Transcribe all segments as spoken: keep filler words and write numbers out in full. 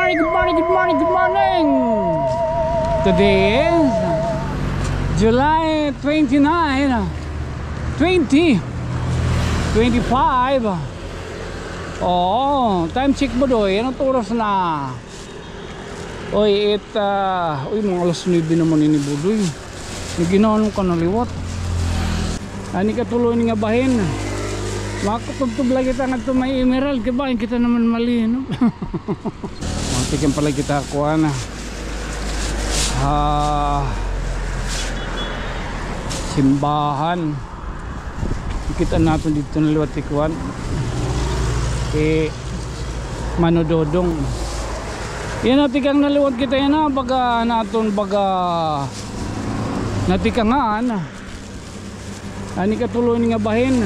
Good morning, good morning, good morning. Today is July twenty-nine, twenty twenty-five. Oo, time check, Budoy. Anong oras na? Oy, it, ah, uy, mga alas nuebe naman ini, Budoy. Nag-inanon ka na liwat. Ani katulo ini nga bahin. Makutubtob la kita ngadto may Emerald, kay bahin kita naman mali, no? Mga tikan pala kita, kuan, ah, simbahan. Kita naton didto na liwat, ti kuan. Eh, Mano Dodong. Yana, tikang na liwat kita yana, baga naton, baga natikangan. Ani katulo ini nga bahin.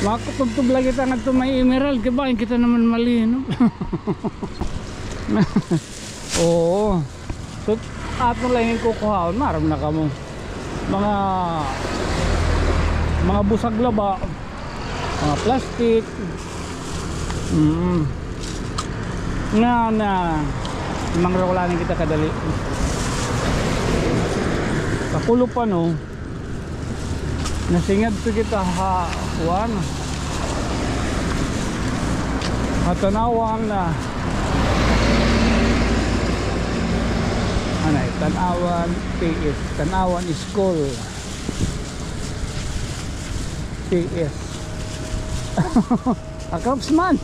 Makutubtob la kita ngadto may Emerald, kay bahin kita naman mali, no? Oo. So, aton la ini kukuhaon, maaram na kamo. Mga, mga busag la ba, mga plastic. Mm. Nga na, mangrawlanan kita kadali. Kakulop pa, no? Nasingadto kita ha, kuan, ha Tanauan na. Anay, Tanauan P S, Tanauan School. P S. Ah, Craftsman.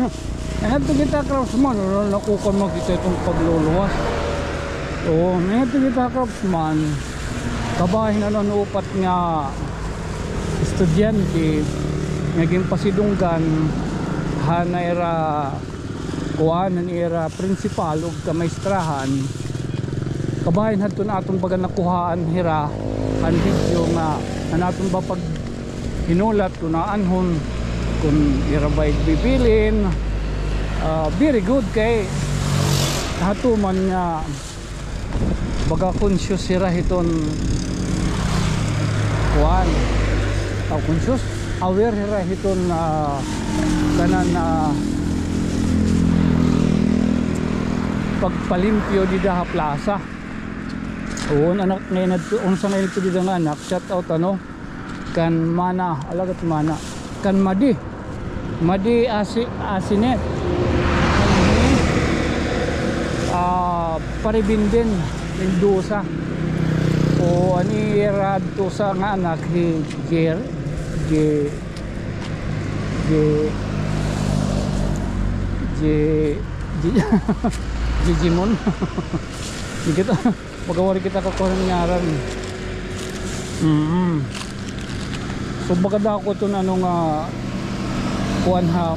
Nangadto kita, Craftsman. Wala na ko ka makita iton pagluluwas. Oo, nangadto kita, Craftsman. Kabahin na lang upat nga estudyante nga ginpasidunggan han ira kuan, han ira principal ug kamaestrahan. Kabahin hadton aton baga nakuhaan hira han video nga han aton ba pag hinulat kun aanhon, kun ira ba igbibilin. Ah, very good kay hatuman nga baga conscious hira hiton kuan. Aw, conscious, aware hira hiton, ah, kanan, ah, pagpalimpyo dida ha plaza. Oo, anak, ngayon adto, unsa ngayon adto dida nga anak, shout out, ano? Kan Mana, alagad Mana. Kan Madi. Madi Asi-, Asinet. Kan, ah, Paribindin Mendoza. O, an ira adto sa nga anak, hi Jer-, Je-, Je-, Je-, Je-, Jejimon. Di kita. Baga waray kita kakuha han ngaran. Mm. So, baga dako iton ano nga kuan ha,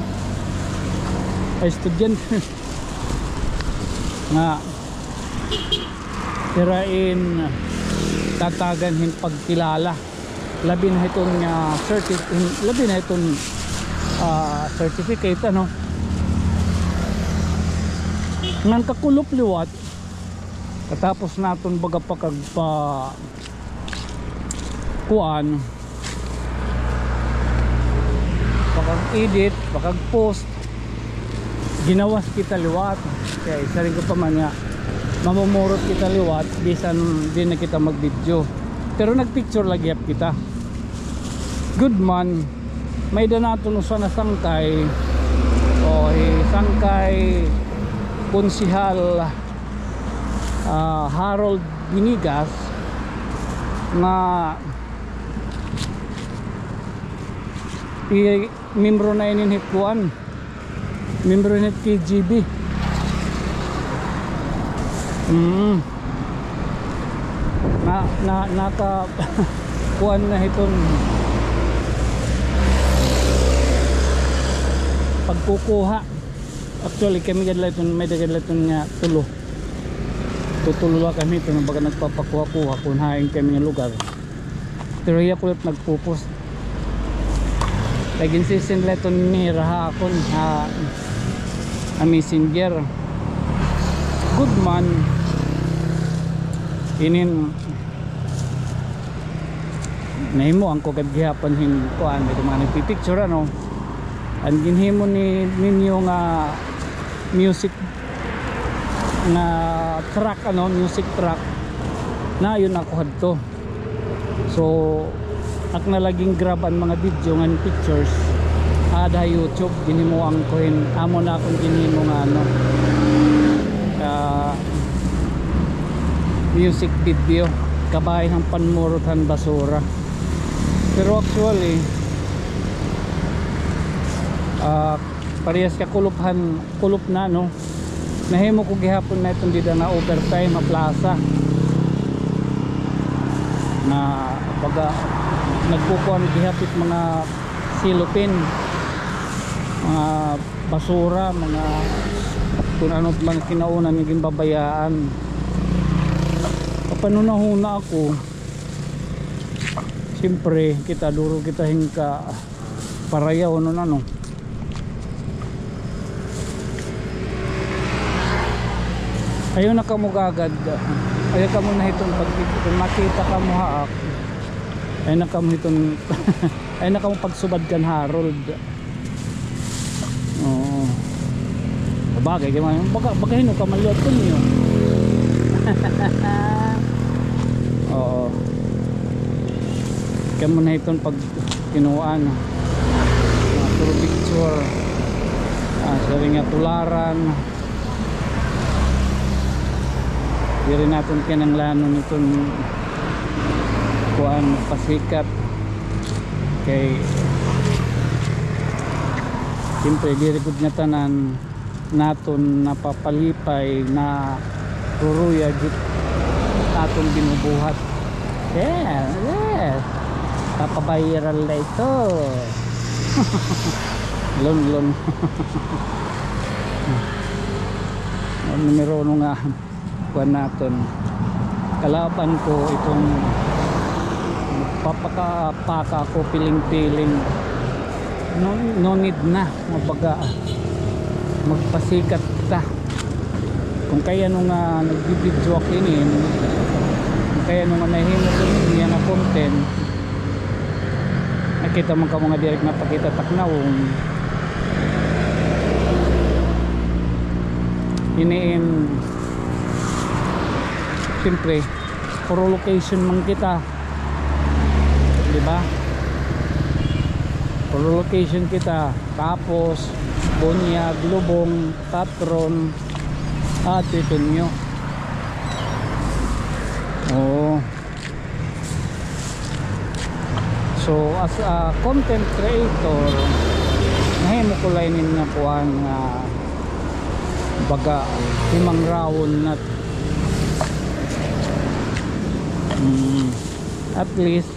ay, estudyante nga ira in tatagan hin pagkilala. Labi na hiton nga certi-, labi na hiton, ah, certificate, ano. Ngan kakulop liwat, katapos naton baga pakagpa-, kuan, pakag-edit, pakag-post, ginawas kita liwat. Kay siring ko pa man nga, mamumurot kita liwat, bisan di na kita mag-video. Pero nag-picture la gihap kita. Good man, may-ada naton usa na sangkay. O, hi Sangkay Konsehal, ah, Harold Binigas nga i-, miyembro na ini hit kuan. Miyembro hit K G B. Mm. Na, na, naka-, kuan na hiton pagkukuha. Actually, kami gad la iton, may-ada gad la iton nga tulo. Tutulo la kami iton, baga nagpapakuha-kuha kun hain kami nga lugar. Pero iya ko la nagpo-post. Kay ginsisend la iton nira ha akon, ha, ha Messenger. Good man. Inin nahimuan ko gad gihapon hin kuan, may mga nagpipicture, ano. An ginhimo ni, ninyo nga music, nga truck, ano, music truck. Naayon ako hadto. So, ak na la gin-grab an mga video ngan pictures. Aada ha YouTube, ginhimoan ko hin, amo na akon ginhimo nga, ano, ah, music video. Kabay han panmurot han basura. Pero actually, ah, parehas kakulop han, kulop na, no? Nahimo ko gihapon na iton dida nga overtime ha plaza. Na baga nagkukuan gihapon mga silopin, mga basura, mga kun ano man kinauna nga ginbabayaan. Kapanhunahuna ako. Siyempre, kita duro kita hin ka parayaw, ano na, no? Ayaw na kamo gagad. Ayaw kamo na hiton pag, kun makita kamo ha ak. Ayaw na kamo hiton, ayaw na kamo pagsubad kan Harold. Oo. Bagay kay man, baga, baga hin-o ka man liwat kun niyo. Oo. Kamo na hiton pag kinuan. Ah, puro picture. Ah, siring nga tularan. Diri naton kinahanglanon iton kuan, pasikat. Kay, siyempre, diri gud nga tanan naton napapalipay, naruruyag it aton binubuhat. Yeah, yeah. Papaviral na ito. Lon, lon. An numero uno nga kuan naton. Kalaban ko iton magpapakapaka ako piling-piling. No, no need na, mabaga, magpasikat ta. Kun kay ano nga nagbibidyo ako ini, kun kay ano nga nahimo ko ini nga content, nakita man kamo nga diri ko napakita taknawon. Ini in Siyempre, puro location man kita. Di ba? Puro location kita. Tapos, Bunyag, Lubong, Patron, at Petunyo. Oo. So, as a content creator, nahimo ko la ini nga kuan nga baga himangrawon na. Mm, at least,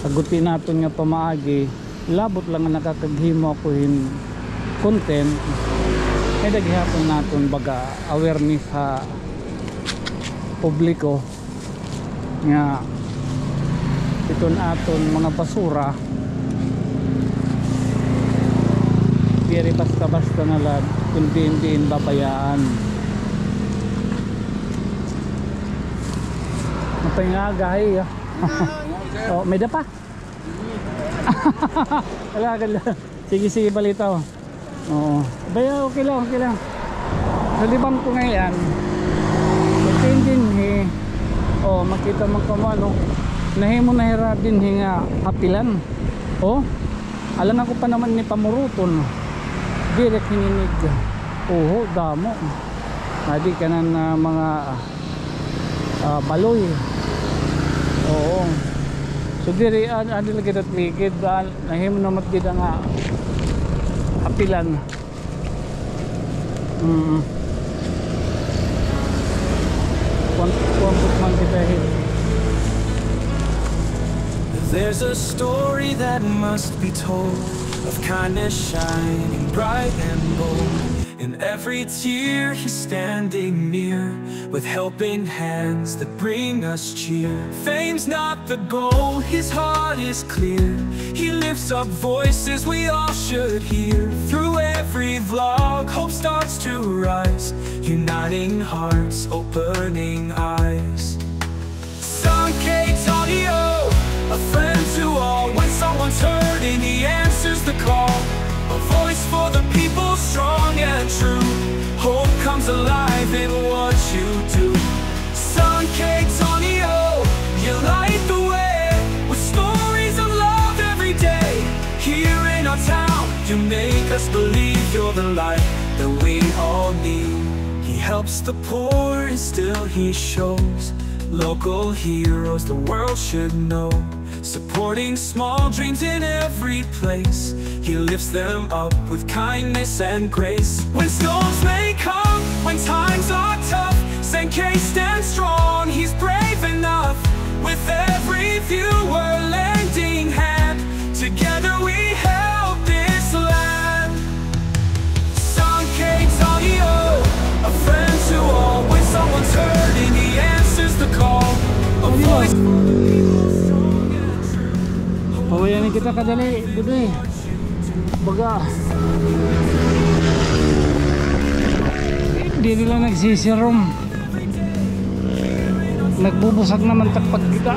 ha gutiay naton nga pamaagi, labot la nga nakakaghimo ako hin content, may-ada gihapon naton baga awareness ha publiko. Nga iton aton mga basura, diri basta-basta na la kun diin-diin babayaan. Mapay nga agahay, ah. Oh, may-ada pa. Wala ka la. Sige, sige, balita, oh. Oo. Baya, okay lang, okay lang. Sa libang ko ngay-an, sa dinhi, oh, makita man kamo, ano, nahimo na hira dinhi nga hapilan. Oh, alangan ko pa naman ini pamuruton. Diri hininig. Oho, damo. Adi kanan, ah, mga, ah, baloy. Oo. So, diri, an-, adi la gid it ligid, ah, nahimo na man gid nga hapilan. Mm. Kuan, kuan, kuan kita hit. There's a story that must be told of kindness shining bright and bold. In every tear, he's standing near, with helping hands that bring us cheer. Fame's not the goal, his heart is clear. He lifts up voices we all should hear. Through every vlog, hope starts to rise, uniting hearts, opening eyes. Sankey Tonio, a friend to all. When someone's hurting, he answers the call. A voice for the people, strong and true. Hope comes alive in Just believe you're the light that we all need. He helps the poor and still he shows local heroes the world should know. Supporting small dreams in every place. He lifts them up with kindness and grace. When storms may come, when times are tough, Saint K stands strong. He's brave enough. With every viewer lending hand, together we help this land. San K Tonio, a friend to all. When someone's hurting, he answers the call. A voice for the people, strong and true. Pawayan kita kadali, diri. Baga, diri la nagsisirom. Nagbubusag naman takpag kita.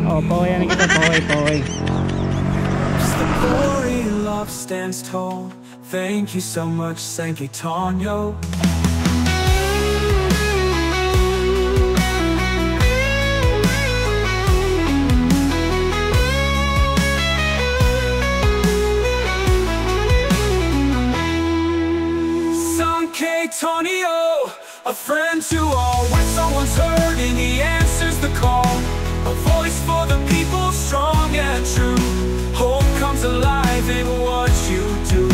O, pawayan kita, paway, paway. The glory love stands tall. Thank you so much, San K Tonio. San K Tonio. A friend to all, when someone's hurting, he answers the call. A voice for the people, strong and true. Hope comes alive in what you do.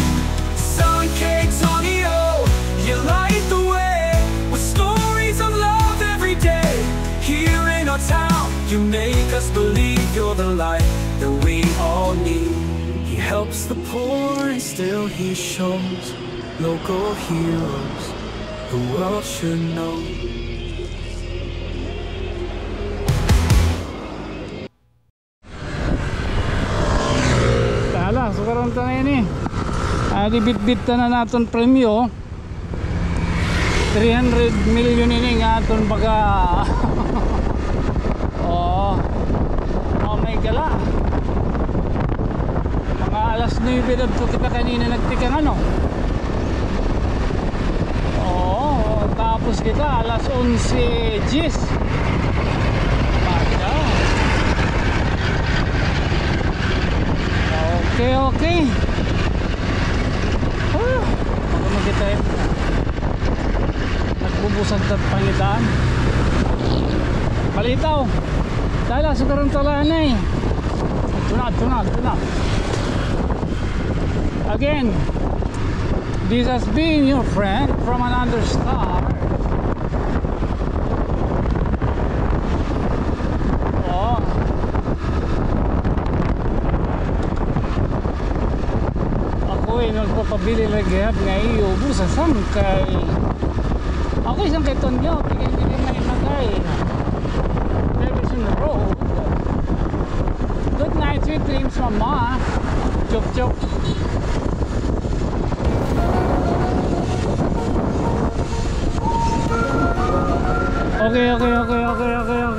San K Tonio, you light the way with stories of love every day. Here in our town, you make us believe you're the light that we all need. He helps the poor and still he shows local heroes the world should know. Tala, sukaron ta na ini. Adi, bitbit ta na an aton premyo. Three hundred million ini nga aton baga. Oo. Oh my God, ah. Mga alas nuebe na ito kita kanina nagtikang, ano? Oo, tapos kita alas onse diyes. Baga. Okay, okay. Ah, ano kita, eh? Nagbubusag ta pangitaan. Palitaw. Tala, sukaron ta la ini. Tuna, tuna, tuna. Again, this has been your friend from another star. Oh. Ako ay nagpapabili la gihap nga iyo, busa sangkay. Ako ay sangkay Tonyo, tigay-tigay na inagay. Television Road. Good night, sweet dreams, mama. Chok, chok. Okay, okay, okay, okay, okay, okay.